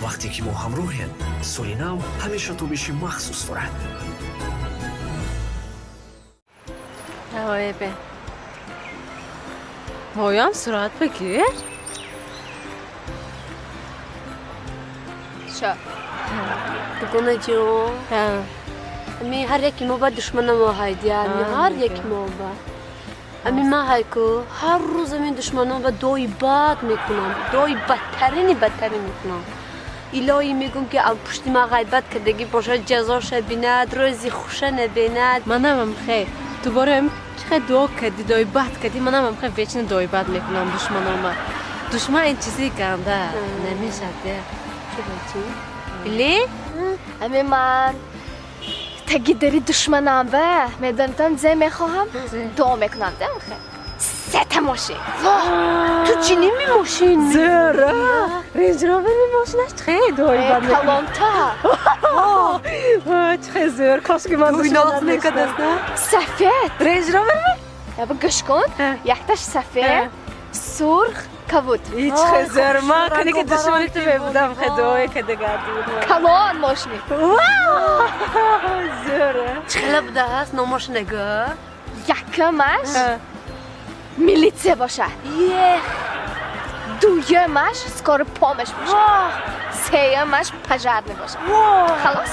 Вақте ки мо ҳамроҳем, соли нав ҳамеша тобиши махсус дорад. Ой, бе. Ҳоям сурат бигир. Ша. Дугонаҷон. Ами ҳар яки мо ба душмана мо ҳайдия, ами ҳар яки мо ба. Ами ма ҳайку ҳар рӯз ами душманон ба дуои бад мекунам, дуои бадтарини бадтарин мекунам. Илоҳӣ мегӯм, ки ав пушти ма ғайбат кардагӣ бошад, ҷазоша бинад, рӯзи хуша набинад. Манамам хе. Ту борем чӣ хел дуо кардӣ, дуои бад кардӣ, манамам хе вечно дуои бад мекунам душманома. Душман ин чизи ганда намешад. Или? Ами ман таги дари душманам ба медонитам зе мехоҳам, дуо мекунам де хе. Сета мошин. Ту чӣ ними мошин? Зӯра! Рейндж Ровер ми мошинаш чӣ хел дуои бад мекунам. Калонта. Чӣ хел зӯр, кошки ман душманам мекардаст, на? Сафед. Рейндж Ровер ми? Яба гӯш кун, якташ сафед, сурх, кабуд. Чӣ хел зӯр, ман кане ки душмани ту мебудам, хе дуое када гардӣ. Калон мошини. Зӯра. Чӣ хела будааст номош нагӯ? Якумаш милитсия бошад. Ех. Дуюмаш скорый помощь бошад. Сеюмаш пожарный бошад. Халос.